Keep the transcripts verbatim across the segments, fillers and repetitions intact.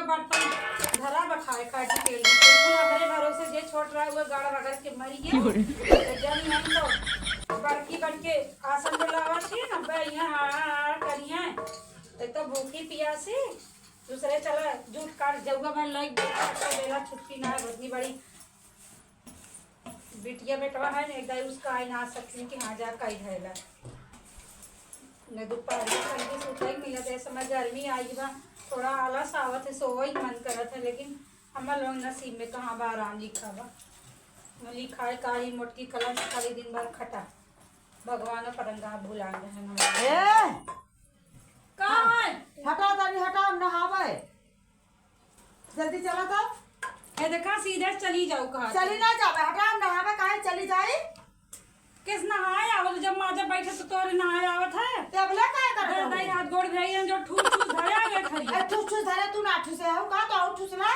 बर्तन धरा बा खाए खाए के तेल में। बिल्कुल हमरे भरोसे जे छोट रहा, वो गाड़ रगड़ के मरी गया। तो जन नहीं तो बड़की बन के आसन पे लावा थी ना, बे यहाँ हाड़ हाड़ हाड़ करिए। एक तो भूखी पियासी, दूसरे चला जूठ काट जौआ भर लाइक बेला छुट्टी ना है, उतनी बड़ी बिटिया बेटवा है ना, एक दाई उसका आई ना सकती कि हाँ जा काई धैला। न दुपहरिया ठंडी सुतई मिलत है, समय गर्मी आई बा, थोड़ा आलस आवत है, सोवई मन करत है, लेकिन हमर लोग नसीब में कहाँ बा आराम लिखा बा। न लिखा है का ही मोटकी कलम से खाली दिन भर खटा। भगवान पतंगा भुला रहे हैं हमारे। ए! का है? हटा तनी, हटा, हम नहावे। जल्दी चला तो। ए, देखा, सीधे चली जाओ, कहा चली ना जावे, हटा, हम नहावे, काहे चली जाई? किस नहाए आवत, जब माँ जब बैठे तो तोरे नहाए आवत है। ते अबले काहे करत दे हो? दे हाथ गोड़ भैया जो ठूस ठूस धरे आ गए खरी। ए, ठूस ठूस धरे, तू ना ठूसे हो, का तो और ठूस ला।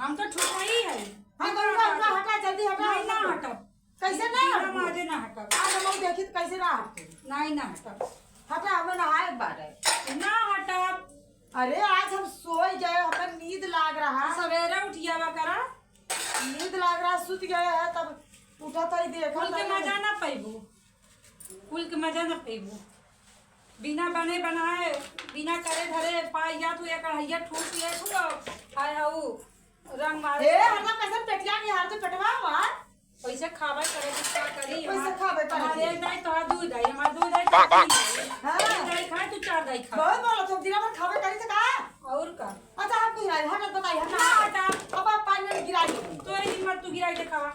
हम तो ठूस ही है। हाँ, तो उनका, उनका हटा, जल्दी हटा, नहीं, ना हटा। हटब। कैसे ना बिना हटबू? माजे ना हटब। आज हम देखी तो कैसे ना हटबू? नहीं, ना हटब। हटा, हमें नहाए के बारे। ना हटब। अरे, आज हम सोई गए, हमें नींद लाग रहा। सवेरे उठिया बा करा। नींद लाग रहा, सुत गए हैं, तब उठा तो ही देखा कुल के तो मजा ना पैबू, कुल के मजा ना पैबू। बिना बने बनाए, बिना करे धरे पाई जा तू, एक कढ़ैया ठूस ले तू, हाय हाउ। रंग मारे। ए, हरदम कैसे पेटिया निहारत हो, पेटवा हमार? पैसे खाबे करे, कुछ का करी? पैसे हमार, खाबे करे हमार की। एक दाई तोहार दू दाई, हमार दू दाई तोहार तीन दाई। हाँ। तीन दाई खाए, तू चार दाई खा। बहुत बोलो, तुम दिना भर खाबे करी तो का? और का? अच्छा, हम कुछ नहीं, हटत बताई, हम ना ना हटा। अब आप पानी में गिरा दो। तोरे हिम्मत तू गिराई देखावा।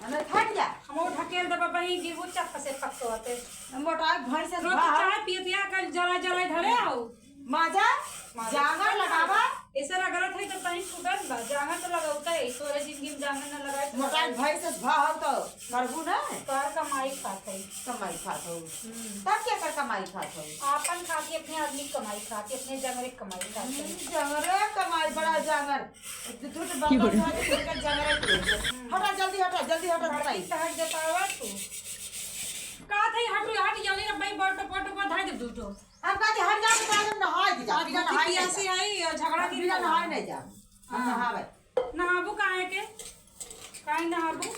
हमें फट जा। हम वो ढकेल देबा बही, गिरबू चप्प से पक्को होते। मोटा भैंस से तो भाव। चाय पियत या कल जला जला धरे आओ। माजा, माजा। जांगर लगावा। ऐसा रगड़त है तो कहीं फुटत बा। जांगर तो लगावता है, तोरे जिंदगी में जांगर ना लगाए तो मोटाई लगाए। भैंस से भाव तो करबू ना। तोहर कमाई खात है। कमाई खात हो। हम्म। तब क्या कर कमाई खात हो? आपन खाती, अपने आदमी कमाई खाती, अपने जंगरे कमाई खाती। हम्म, जंगरे कमाई, बड़ा जंगर। दू, दू ठो बर्तन धो के, फिर का जंगरे के। हम्म। हटा, जल्दी हटा, जल्दी हटा, बर्तन बताई। तो हट जाता है तू। का थे, हट, हट, जल्दी ना, भाई, बटो, बटो, बटो, धाई दे दू ठो। हम कहती हट जा, तो आज हम नहाए के जा, अब बिना तो नहाए के पियासी जा। आई और झगड़ा अब की बिना करवा? नहाए नहीं जा। हम हाँ। नहावे। नहाबू काहे के? काहे नहाबू?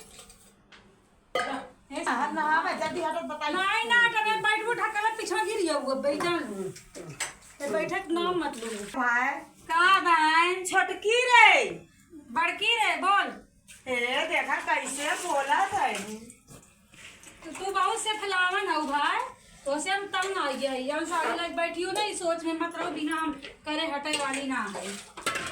हे हम नहावे, जल्दी हटो, बताई। नहीं ना, तबे बैठबू ढकल पिछवा गिर जाऊ, अब बैठ जा। ते बैठे के नाम मत लो। भाई। का भाई? छोटकी रे। बड़की रे, बोल। ए, देखा कैसे बोला था। तो तू बहुत से फलावन हऊ भाई, तोसे हम तंग आ गई। हम साड़ी लग बैठी हूँ ना, इस सोच में मत रहो, बिना हम करे हटे वाली ना है।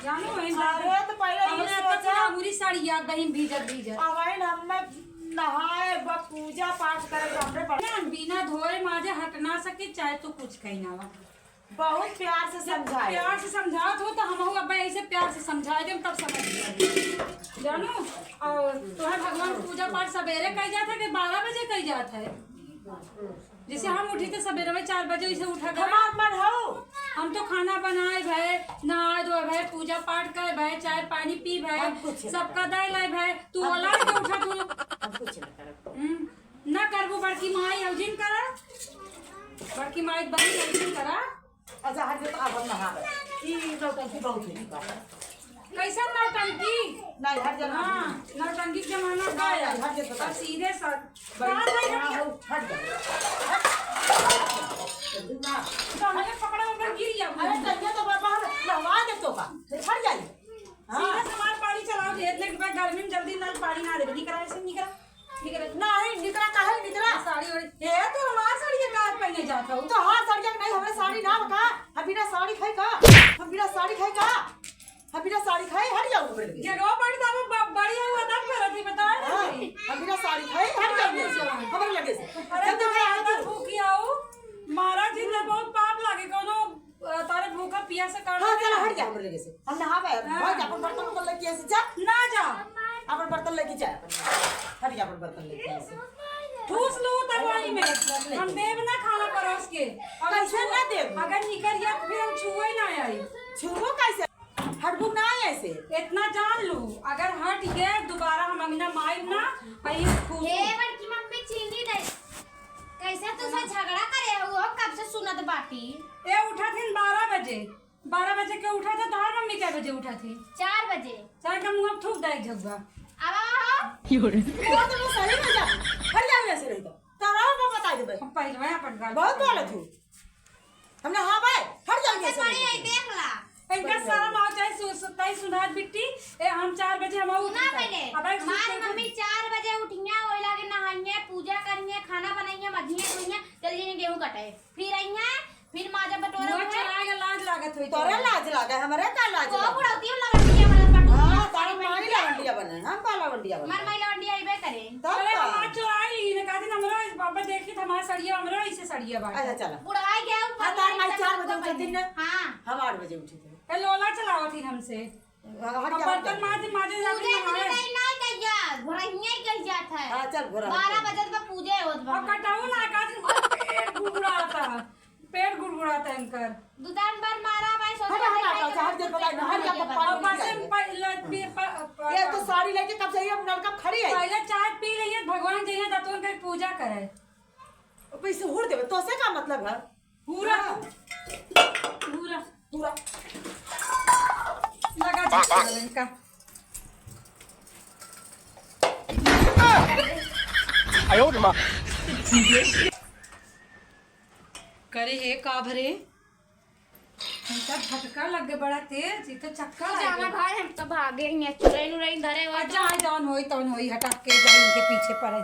जानो वही बात अरे, है। तो पहले ये हमरे सोचा। पूरा साड़ी याद बहिन भीजत भीजत। अब वही हम में नहाए, ब-, पूजा पाठ करे, तो हमरे पड़- ना, बिना धोए माजे हट ना सके, चाहे तू कुछ कहीं ना हो। बहुत प्यार से जब समझाए। प्यार से समझात हो तो हमहू अब ऐसे प्यार से समझाए देम तब समझ जाए। जानू, और तोहे भगवान पूजा पाठ सवेरे कई जात है कि बारह बजे कई जात है? जैसे हम उठी तो सवेरे में चार बजे इसे उठा कर हमार मन हो। हम तो खाना बनाए भए, नहाए धोए भए, पूजा पाठ करे भए, चाय पानी पी भए, हम कुछ ना सबका करब। दाई लाए भए, तू हम ओला कुछ के ना उठा तू। हम कुछ ना करब। हम्म। ना करबू बड़की माई, अब जिन करा। बड़की माई बनी, अब जिन करा। अच्छा, हट जा, तो अब हम नहावे। ई नौटंकी बहुत हुई बा। कैसन नौटंकी? नहीं, हट जा, हाँ, नौटंकी के जमाना का नहीं, है? हट जा, तो अब सीधे सर। बड़ी बात है, हाँ, हट जा। हो, हट जा। हट। ना। तो हमें पकड़ा, उधर गिर गया। अरे, कहिए तो बाबा, हम नहवा दे तो का? हट जाइए। हाँ। सीधे से हमार पानी चलाओ, जे इतने के बाद गर्मी में जल्दी नल पानी ना देबे। निकरा ऐसे, निकरा, निकरा। नहीं, निकरा काहे निकरा? साड़ी ओढ़, ए, तू हमार साड़ी के काहे पहने जात हऊ? तो हमार साड़ी के नहीं, हमरे साड़ी ना बका। हम बिना साड़ी खाई का? हम बिना साड़ी खाई का? हम बिना साड़ी खाई, हट जाओ हमरे लगे। जगह पर तो ब-, बड़ी है, वो तब करत ही, बता हाँ, नहीं। हम बिना साड़ी खाई, हट जाओ हमरे लगे से। हमरे लगे से। अरे, जब तू तू यहाँ आया तो भूखी आओ, मारा जिंदा बहुत पाप लागे, कोनो अ, तारे भूखा पियासा काट हाँ, देला। चला, हट जा हमरे लगे से। हम नहावे, हाँ। भाग जा, अपन बर्तन उर्तन लेके ऐसे जा। ना जा। अपन बर्तन लेके जा, अपन। हट जा, अपन बर्तन लेके ऐसे। ठूस लू तब वही में। हम देब ना खाना परोस के। अगर कैसे छू-, ना देब? अगर निकल गया तो फिर हम छुए ना आई। छुओ कैसे? हटबू ना ऐसे। इतना जान लू, अगर हट गए दोबारा हम अंगना माइब ना, और ये खूब ए बड़की मम्मी चीनी दे। कैसे तू से झगड़ा करे हो, वो कब से सुनत बाटी? ए उठत हिन बारह बजे, बारह बजे के उठा था, तोहार मम्मी कै बजे उठा थी? चार बजे। चार का मुँह थूक दाई झगुआ। अब आवा हो। वो तो मैं सही में जा। हट जाओ यहाँ से नहीं तो। तारा को बता दे भाई। हम पहले मैं अपन गाल बहुत बोलत हूँ। हमने हाँ भाई, हट जाओ यहाँ से बड़ी नहीं आई, तो। देख ला। इनका शर्म आओ, चाहे सु-, सु-, ताई सुनात बिट्टी, ए, हम चार बजे हम उठ सुना गए। पहले। अब एक हमार सुन मम्मी चार बजे उठिया, ओइ लागे नहाइए, पूजा करिए, खाना बनाइए, मजिए धोइए, चल जाइए गेहूं कटे। फिर आइए, फिर माजा बटोरा मुँह हुआ। चढ़ा के लाज लागत होई तोरे तोरा। लाज लागे, हमरे का लाज तो लागे? बुढ़ौती में लवंडिया बनल बा, हाँ, तोरा माई लवंडिया बने, हम का लवंडिया बने? हमार माई लवंडिया अइबे करे। तब अरे का? हमार चोराई ली ने, कहती हमरो इस बाबा देखी त हमार सड़िया, हमरो इसे सड़िया बाटे। अच्छा, चला। बुढ़ाई गया ऊपर हाँ, तार माई लाइट चार सब बजे उठती ने। हाँ। हम आठ बजे उठी थे। ए, लोला चलावत ही हमसे। हाँ, हट अब जा, हट बर्तन जा। माजे, माजे जाके पूजा नहाए। इतनी नहीं कही जात, घोरहिया ही कही जात है। हाँ, चल, घोरा, बारह चल। बजे तो पूजा होत बा। अब कटाऊ ना, का दिन भर पेट गुड़गुड़ाता। पेट गुड़गुड़ाता इनकर। दुकान पर मारा भाई, सोच हट, हट, हट, हट, हट, हट, हट, हट, हट, हट, अब बस हट, हम पहले पी-, प-, प-, ये तो साड़ी लेके कब से ये नलका खड़ी है? पहले चाय पी रही है, भगवान जी ने दतुन के पूजा करे। अब इसे हुड़ देवे, तो से का मतलब है? पूरा, हाँ। पूरा, पूरा। लगा दे इनका। आयो रे माँ। करे हे का भरे? इनका झटका लग गए बड़ा तेज, ई तो चक्कर आ जाना गया। भाई, हम तो भागे ही हैं, चुरैन उरैन धरे हुए अच्छा, तो। हाँ, जौन होई तौन होई, हटा के जाई, इनके पीछे पड़े।